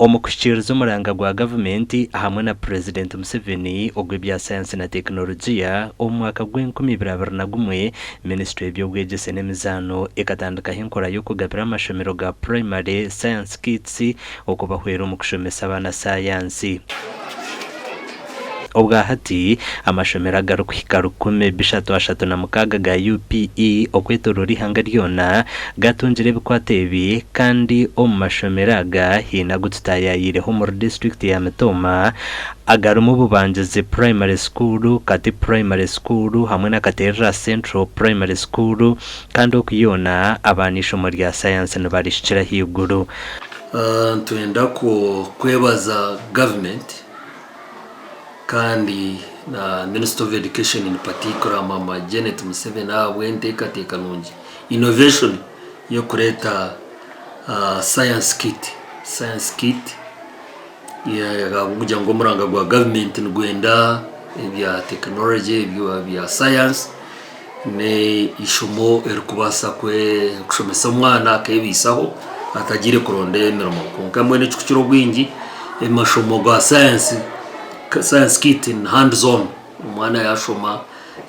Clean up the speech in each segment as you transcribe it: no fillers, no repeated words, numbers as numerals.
Omu kuhikiiriza omuranga gwa gavumenti hamwe na Purezidenti Museveni ogw'ebya sayansi na tekinologiya omu mwaka gw'enkumi ibiri 21, Minisiture y'eby'obwegyese n'emizaano ekatandikaho enkora y'okugabira amashomero ga purayimare Science Kits okubahwera omu kushomesa abaana sayansi. Obwa hati, amashomero agarikuhika 336 ga UPE okwetoroora eihanga ryona gatungire ebikwato ebi kandi omu mashomero aga haine agu tutaayayiireho omuri disiturikiti ya Mitooma agarimu Bubangizi Primary School, Kati Primary School hamwe na Katerera Central Primary School kandi oku yoona abaana eishomo rya sayansi nibarihikira ahaiguru. Nitwenda kwebaza gavumenti kandi na Minister of Education in particular Mama Janet Museveni ahabw'enteekateeka nungi, innovation y'okureeta science kit, science kit ahabw'okugira ngu omuranga gwa gavumenti nigwenda ebya tekinologye, ebya science n'eishomo erikubaasa kushomesa omwana akeebaisaho atagiire kuronda emirimo. Kwonka mbwenu ekirikukira obwingi amashomo ga sayansi, science kit ni hands on, omwana yaashoma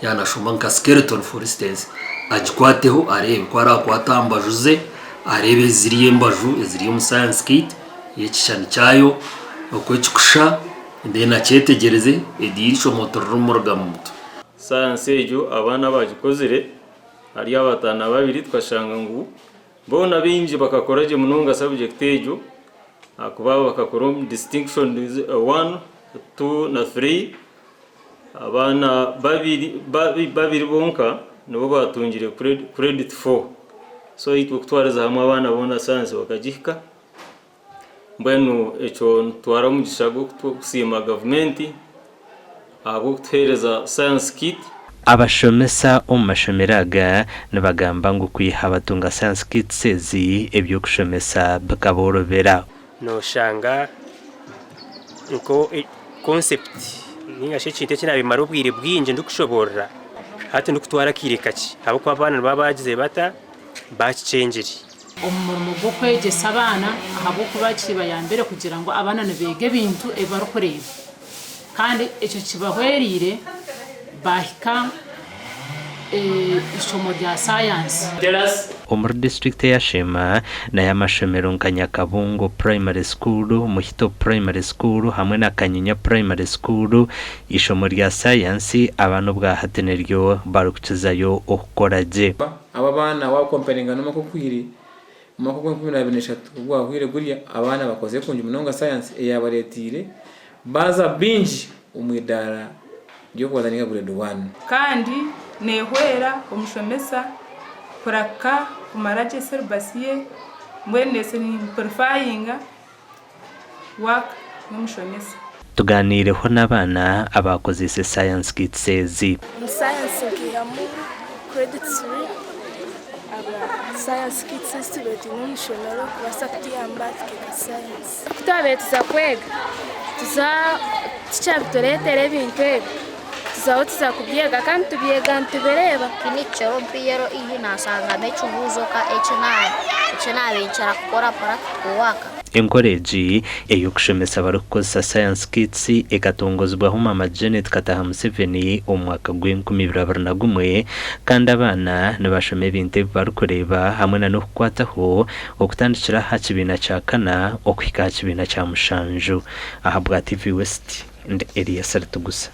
yaaba naashoma nka skeleton for instance agikwateho areebe ku araakwate aha mbaju ze areebe ziriya embaju eziri omu science kit y'ekishushani kyayo oku ekikushusha then akyetegyereze eryo eishomo tiririmuruga mu mutwe. Sayansi egyo abaana abaagikozire ahari 52 tukashanga ngu boona baingi bakakora gye munonga sabujekiti egyo ahakuba bakakora omu distinction one, two na three. Abaana babiri bonka nibo baatungire credit four. So itwe kutwariza hamwe abaana boona sayansi bakagihika. Mbwenu ekyo nitutwara omugisha gw'okusiima gavumenti ahabw'okutuheereza science kit. Abashomesa omu mashomero aga nibagamba ngu kwiha batunga science kits ezi, eby'okushomesa bikaboorobera. Noshanga nka concept ninga shi ekintu eki nabimara obwire bwingi ndikushoborora hati ndikutwara akaire kakye ahabw'okuba abaana nibaba bagizire bata bakikyengire. Omu murimo gw'okwegyesa abaana ahabw'okuba kibayambire kugira ngu abaana nibeega ebintu ebi barikureeba kandi ekyo kibahwereire baahika eishomo rya sayansi. Omuri disiturikiti eya Sheema nayo amashomero nka Nyakabungo Primary School, Muhito Primary School hamwe na Kanyinya Primary School eishomo rya sayansi abaana obwahati niryo barikukizayo okukora gye. Abo abaana waaba comparinga n'omwaka oguhweire, omwaka ogw'enkumi n'abiri n'eshatu ogwahweire gurya abaana bakozire kurungi munonga sayansi eyaabareeteire baaza baingi omu idaara ry'okubanza ninga grade one. Kandi neehwera omushomesa kuraka kumara gye syllabus ye mbwenu nesimplifyinga work y'omushomesa. Tugaaniireho n'abaana abaakozeise Science Kits ezi. Omu sayansi nkaihamu credit three ahabwa science kits ezi tubaire twine omu ishomero kubaasa kutuyamba tukeega sayansi. Ku twabaire tuza kwega tuza tica bitureetera ebintu ebi tuzaho tuza kubyega kandi tubyega nitubireeba. Tinikukira omu PLE nashangamu ekibuuzo eki naabekyera kukora practical work. Enkora egi ey'okushomesa barikukozesa Science Kits ekatongozibwaho Maama Janet Kataha Museveni omu mwaka gw'enkumi ibiri 21 kandi abaana nibashoma ebintu ebi barikureeba hamwe na n'okukwataho okutandikira aha kibiina kya kana okuhika aha kibiina kya mushanju. Ahabwa TV West, ndi Elias Ritugusa.